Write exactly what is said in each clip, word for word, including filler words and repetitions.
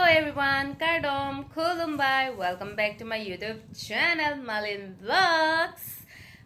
Hello everyone, kardom, khulumbai, welcome back to my YouTube channel, Malin Vlogs.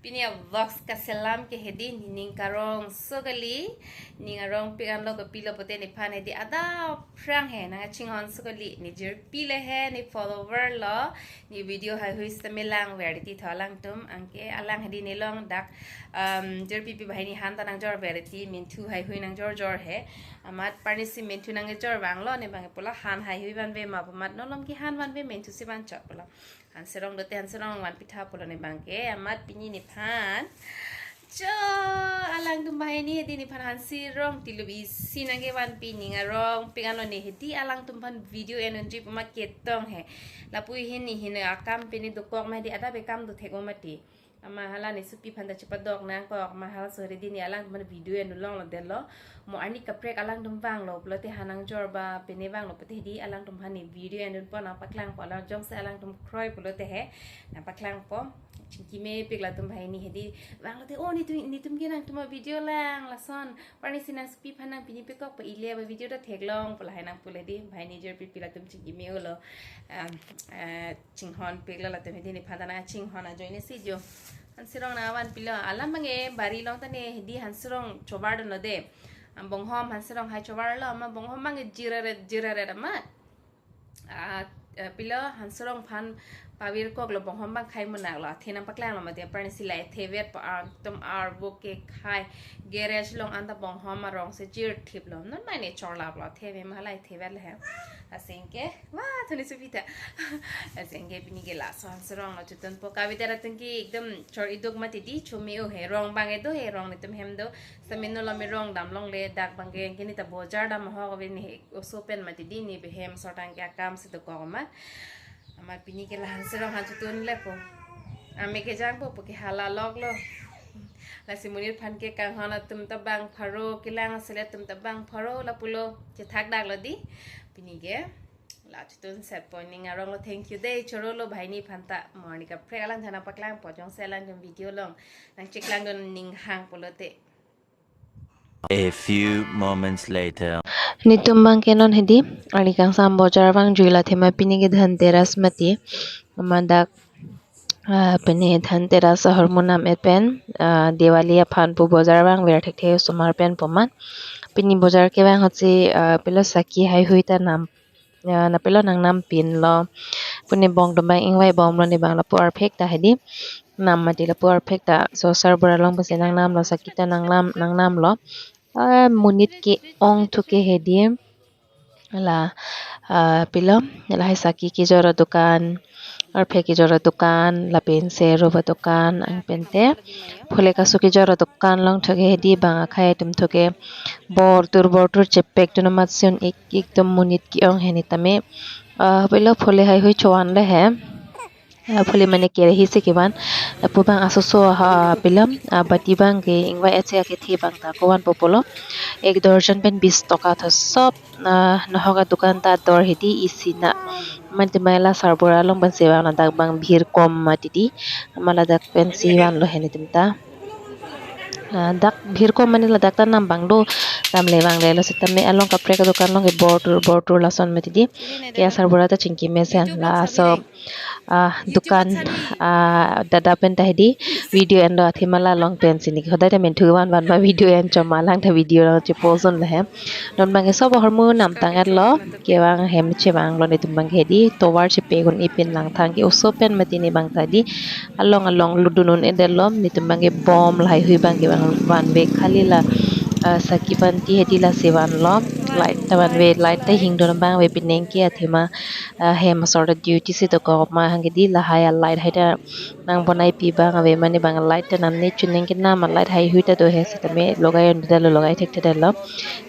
Pini a vlogs kaselam ke hedi, nening karongso kali, ning arongpik anlo kopilo pute nephan hedi adap aphrang he nangchinghonso kali, ne jirpi le he, ne follower lo, ne video haihui sitame langver ti tho alangtum, anke alang hedi ne long dak, um, jirpipi banghini han ta nangjorver ti, menthu haihui nangjorjor he. Amat parnisi menthu nangkejor vanglo, ne bang pulo han haihui vanve ma pu amat, nolom ke han vanve, menthu si vanchot pulo. Han serong dote han serong vanpi tha pulo ne bang ke, amat pini nephan. Cho, alangtum banghini hedi nephan han serong tilu isi nangkevanpi, ning arongpik anlo ne hedi alangtum aphan video en unji pu amat ketong he. Lapu ahin ne hin akam pini dokok ma hedi adap akam dothek-o mati. Amat hala ne supi aphan ta chepadok nangkok, amat halaso hedi ne alangtum aphan video en un longlo detlo. Mo arni kaprek alangtum vanglo pulote, han nangjor ba pine vanglo pute hedi alangtum aphan ne video en unpo, nangpaklangpo, alang jongsi alangtum kroi pulote he nangpaklangpo. Chingkimepik latum banghini hedi vanglote, o netum, netum ke nangtum a video lang, lason parnisi nangsupi aphan nangpini pekok pa, ili aba video ta theklong pu lahai nangpu le hedi, banghini jirpipi latum chingkime-olo. Um, eh, chinghonpiklo latum hedi, nephan ta nangchinghon ajoine si jo. Han serong nangvanpilo, alam bang e bari along ta ne hedi han serong chovar dunlo de. Am bonghom han serong hai chovarlo, amat bonghom bang e jiraret jiraret amat. Ah, eh, pilo han serong aphan pavirkoklo, bonghom bang khai munak lo, athe nangpaklanglo mati, aparni si la thevet pa, ah, tum arvo ke khai, garage along anta bonghom arong si jirthiplo, non mai ne chorlaplo, theve ma la thevet le he. Lasi anke, wa, thoni supi ta. Lasi anke pini ke laso han serong lo chotun po, kavit arat atum ke ekdom chor-iduk mati di, chome-o he, rong bang e do he, rong netum hem do, sitame nolom e rong damlongle, dak bang ke, anke ne ta bojar dam ahok ave ne he, oso pen mati di, ne behem sortang ke akam si dokok amat. Amat pini ke la han serong han chotun lepo. Ame kejangpo pu ke hala loklo. Lasi monit aphan ke kanghon atum ta bang pharo, kelang asele atum ta bang pharo, lapulo chethakdaklo di. Pini ke la chotun setpo, ning aronglo, thank you de, chorolo banghini aphan ta. Mo arni kaprek alangtum aphan nangpaklangpo, jongsi alangtum video along nangcheklang dun ning hang pulote. A few moments later. Netum bang ke non hedi, arni kangsam bojar vangjui, la athema pini ke Dhanteras mati. Amat dak, ah, pini Dhanteras ahormu nam-et pen, ah, Diwali aphan pu bojar vangver thekthe osomar pen pu amat. Pini bojar kevang ahut si, ah, pilo saki haihui ta nam, ah, na pilo nangnampinlo. Pune bong atum bang ingvai bomlo, ne bang lapu arphek ta hedi nam mati, lapu arphek ta so sarbura along pensi nangnamlo, saki ta nangnam, nangnamlo. Ah, monit ke-ong thu ke hedi. La, ah, pilo, lahai saki kejor adukan, arphek kejor adukan, lapen se rup adukan, anpente phule kasu kejor adukan along thu ke hedi bang akhai atum thu ke bortur bortur chepek dun amat si un-ik-ik atum, monit ke-ong he ne tame. Ah, pilo phule haihui chovan le he. Ah, phule mane kere hi si kevan. Lapu bang asoso ha pilo, ah, bati bang ke ingvai-et si akethe bang ta kovan po pulo, ek dorjon pen bis toka tho sop, ah, nahok adukan ta dor hedi isi na. Mane tema la sarbura along pensi vanlo, dak bang bhir kom mati di. Amat ladak pensi vanlo he netum ta. Ah, dak bhir kom mane ladak ta nam bang do, damle vanglelo sitame along kaprek adukan along ke bortur bortur lason mati di. Ke sarbura ta chingkimesen, laso, ah, dukan, ah, dada pen ta hedi video enlo, athema la along pensi ne ke hodai ta menthu vanvan ma video en choma, alang ta video along chepost dunlo he. Non bang ke sob ahormu namtang-etlo, kevang hem chevanglo, netum bang ke hedi tovar chepek un-e pen langthang ke oso pen mati ne bang ta di. Along along ludun un-edetlo, netum bang ke bom lahaihui bang ke bang vanve, khali la, ah, saki banti hedi lasi vanlo, light ta vanve, light ta hingdun bang ave, penang ke athema, ah, hem asor ta duty si dokok ma hang ke di, lahai a light hai ta nangbonaipi bang ave, mane bang light ta namne, chuneng ke nam a light haihui ta do he sitame logai un-edetlo, logai thekthedetlo.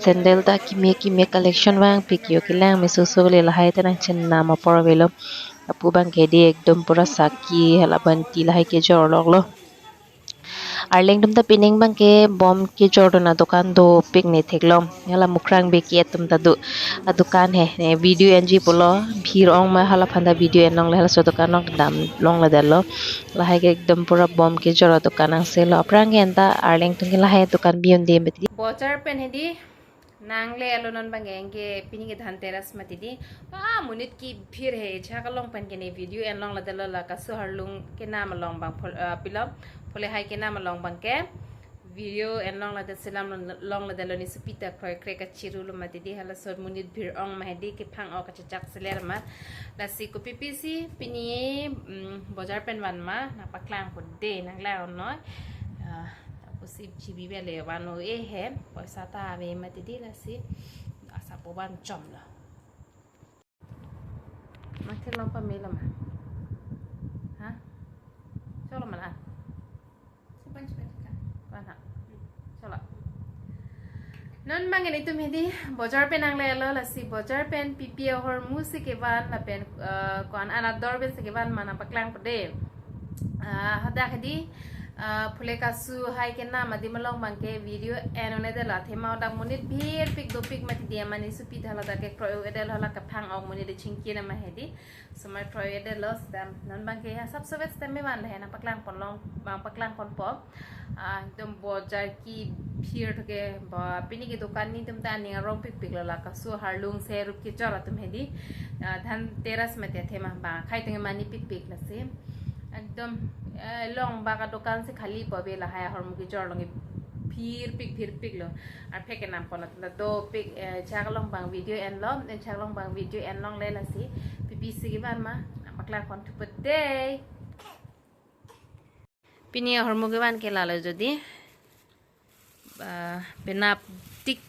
Sandal ta keme keme collection vangpik yo, kelang me soso le, lahai ta nangchenam apor avelo. Lapu bang ke di ekdom pura saki hala banti lahai kejor loklo. Arleng atum ta penang bang ke bom kejor dun adukan dopik ne theklong. Hala Mukrang Bey ke atum ta do adukan he. Ne video enji pulo, bhir ong ma hala aphan ta video en longle, halaso adukan along damlongledetlo. Lahai ke ekdom pura bom kejor adukan angselo. Aphrang ke anta arleng atum ke lahai adukan bi-un-e mati di. Bojar pen hedi Nanglelo non abangke, pini ke Dhanteras mati di. Ah, monit kebhir he, chak along pen ke ne video enlongledetlo, la kasu arlung kenam along abang phol-, ah, pilo, phule hai kenam along abangke video enlongledet selam long-, longledetlo, ne supi ta kroikre kachirulo mati di, halaso monit bhir ong ma hedi, kephang-ok kachechak seler ma. Lasi kopi pisi pini, mm, bojar pen van ma, nangpaklangpo de, nanglang noi. Ah, pusi G B bele van o e he, poisa ta ave mati di, lasi asapo van chomlo. Mathilong pamelo ma. Ha? Cholo ma la. Sepan, sepan, sepan. Van ha. Cholo. Non abangke netum hedi bojar pen nanglelo, lasi bojar pen pipi ahormu si kevan lapen, eh, ko-an ador pen si kevan ma nangpaklangpo de. Ah, hadak hedi, ah, phule kasu hai kenam adim along abangke video en-un'edetlo, athema hadak monit bhirpik dopik mati di, mane supi ta hala dak ke kroi-edetlo, hala kephang-ok monit de chingki nama hedi. Somar kroidetlo stam. Non abangke ya sab sobet stam me vanlo he, nangpaklangponlong, nangpaklangponpo. Ah, ekdom bojar kebhir ke ba, pini ke dokan netum ta aning arong pikpiklo, la kasu arlung serup kejor atum hedi. Ah, Dhanteras mati athema ba, khai teng mani pikpik lasi. Ekdom, eh, long ba kadokan si khali po be, lahai ahormu kejor along ke bhirpik bhirpiklo. Arphe kenam pon atum ta dopik, eh, chak along abang video enlo, eh, chak along abang video enlongle, lasi pipi si kevan ma nangpaklangponthupo de. Pini ahormu kevan ke lalo jodi, ah, penap tik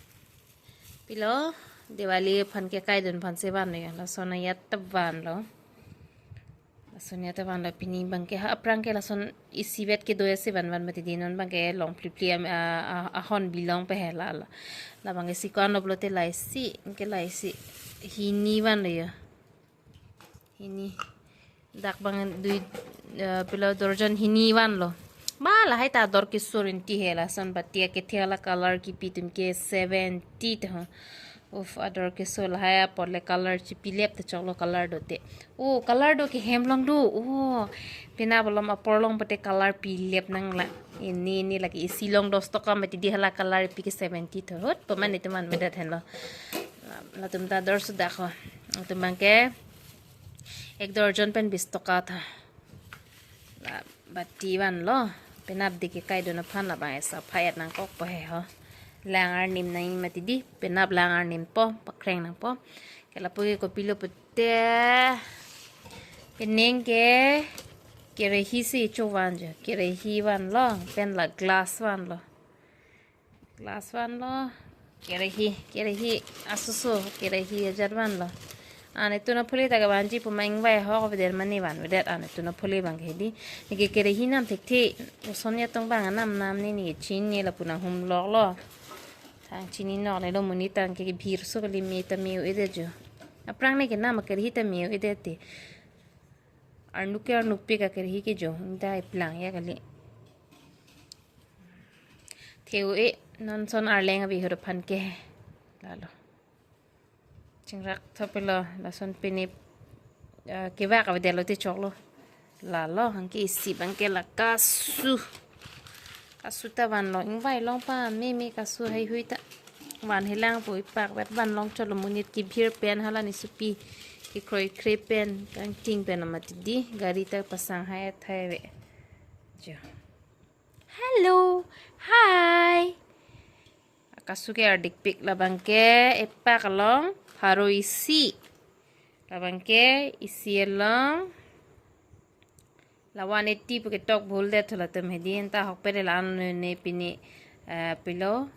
pilo, Diwali aphan kekaidun aphan si vanlo ya, lason ajat ta vanlo. Lason ajat ta vanlo, pini abangke ha aphrang ke lason isivet kedo si vanvan mati di, non abangke long phliphli am-, a, a, ahon bilong pe he la la. La abangke si ko-an lo pulote la isi, anke la isi hini vanlo ya. Hini. Dak abang dui, eh, pilo dorjon hini vanlo. Ma lahai ta ador keso rinti he, lason batia kethe la color kipi atum ke seventy to. Uf, ador keso lahai apor le color chipilep te choklo, color dote. Oh, color do ke hem along do. Oh, penap along apor along pute color pilep nanglang. Ini, ini lake isi along dos toka mati di, hala color pi ke seventy to. Hut, pemane teman medat henlo. La, latum ta ador sudah ko. Latum abangke ek dorjon pen bis toka tha. La, bati vanlo. Penap di kekaidun aphan labang esa phayat nangkokpo he ho. Lang arnim nang mati di, penap lang arnimpo, pakreng nangpo. Ke lapu ke kopilo pute. Penang ke kerehi si chovan jo. Kerehi vanlo, pen la glass vanlo. Glass vanlo. Kerehi, kerehi asoso, kerehi ajat vanlo. Ane tuna phuli ta kevanji pu ma ingvai ahok avedet mane vanvedet, ane tuna phuli abangke hedi. Neke kerehi nam thekthe, oson ya tong abang anam nam ne, neke chini lapu nanghumloklo. Thang chini nok le lo, monit tang ke bhir so kali, me ta me-o-edet jo. Aphrang neke nam kerehi ta me-o-edet te. Arnuk ke arnukpik akerehi ke jo, ingta eplang ya kali. Theo e, non son arleng abi hur aphan ke. Lalo. Chingrak thopelo, lason pini, eh, kevak avedetlo te choklo. Lalo, anke isi abangke la kasu. Kasu ta vanlo, ingvai along pameme kasu heihui ta. Van helang pu ipak vet vanlong choklo, monit kebhir pen hala ne supi kekroikre pen, kangting pen amati di, gari ta pasang hai athai ve. Jo. Hello. Hi. Kasu ke ardikpik, labangke epak along pharo isi. Labangke isi along la one eighty pu ketok bhuldet thu latum hedi, anta ahok pede la-an ne pini, eh, pilo,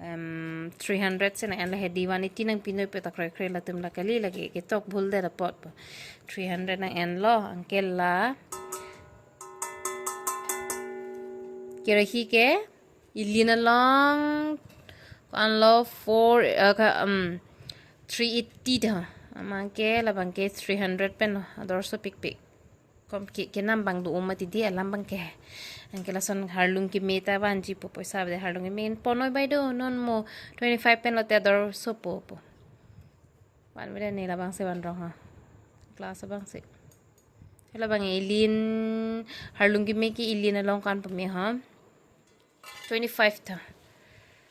em, three hundred si nang-en la hedi, one eighty nangpi noi pu ta kroikre latum la kali, lake ketok bhuldet apot pu. Three hundred nang-enlo, anke la kerehi ke ilin along ko-an lo four, eh, ka, um, three eighty ta. Amangke labangke three hundred pen lo, ador sopikpik. Kom ke, kenam abang do-o mati di alam abangke. Anke lason arlung keme ta vanji pu, poisa avedet arlung keme pon noi bai do, non mo twenty-five pen lote ador sopo pu. Vanvedet ne, labangsi vanrong ha. Glass abangsi. Labang ilin, arlung keme ke ilin along ko-an pame ha. Twenty-five ta.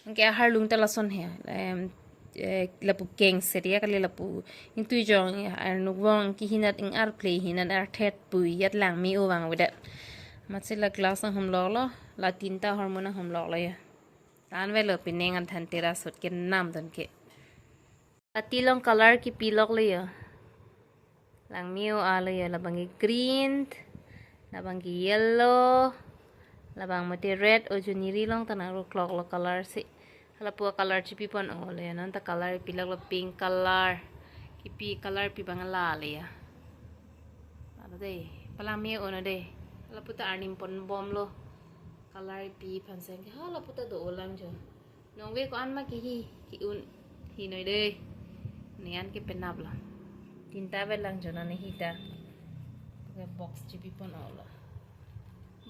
Anke arlung ta lason he. Em, Eh, lapu keng seria kali lapu. Ingtui jong, eh, arnuk vong kihinat ing arphle hinat arthet pui yat langme-o vang avedet. Amatsi la glass nanghumlok lo, la tinta ahormu nanghumlok lo ya. Tan velo pining an dhanteras ahut kenamdun ke. Ati long color kipilok lo ya. Langme-o alo ya, labang ke green, labang ke yellow, labang mate red, o juniri long ta nangruklok lo color si. Lapu color chipipon-o lo ya, non ta color pilok lo pink color. Kipi color pi bang la lo ya. Alo dei, palangme-o non dei. Lapu ta arni ponbom lo. Color pi phansen ke ha lapu ta do-o lang jo. Nongve ko-an ma kihi, ki-un. Hi noi dei. Ne an ke penap lo. Tinta avelang jo non ne hi ta. Ke box chipipon-o lo.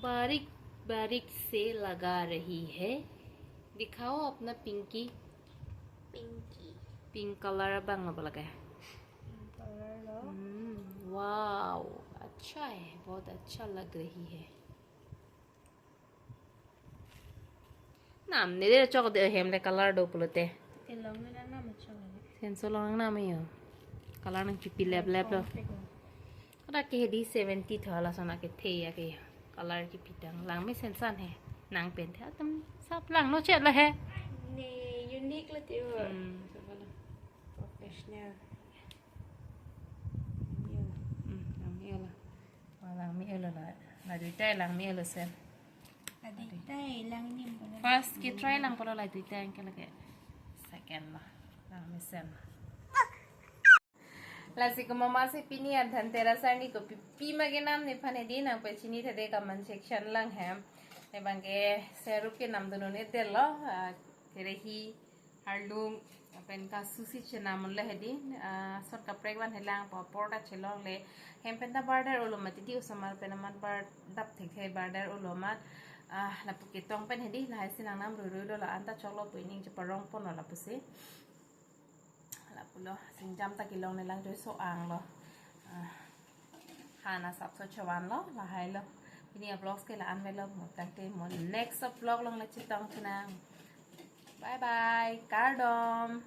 बारीक बारीक से लगा रही है. दिखाओ अपना Pinky. Pinky. Pink color abang lo lake. Pink color lo. Hmm, wow, अच्छा है, बहुत अच्छा लग रही है. Nam ne de chok de hem le color do pulote. Te long ne nam chok le. Senso long nam yo. Color nangchipi lep lep lo. Pink ko. Kada ke hedi seventy tho la sona kethe ya ke. Color kipitang. Langme sensan he. Nang pen the atum sap langno chet la he. Ne unique lo te. Hmm, coba lo. Professional. Hmm, langme lo. Wah, langme lo la. La duita langme lo sen. Adi tai lang nim ko. First ke try lang pulo, la duita ke lake second lo. Langme sen. Lasi komat masi pini an dhanteras arni kopi pi ma kenam nephan hedi nangpachini thede comment section lang hem. Ebang ke serup kenamdun un-edetlo, ah, kerehi, arlung, pen kasu si chenam un-e hedi, ah, sot kaprek van helang, papor ta chelongle, hem pen ta barder olo mati di osomar pen amat bar dap thekthe barder olo amat, ah, lapu ketong pen hedi, lahai si nangnam rui rui lo la-an ta choklo pu ining cheparong ponlo lapusi. Lapulo, singjam ta kelong nelang joiso-ang lo. Ah, han asapso chevan lo, lahai lo. Pini a vlogs ke la-an velo, mo tangte mo next a vlog along le chetong chenang. Bye bye, kardom.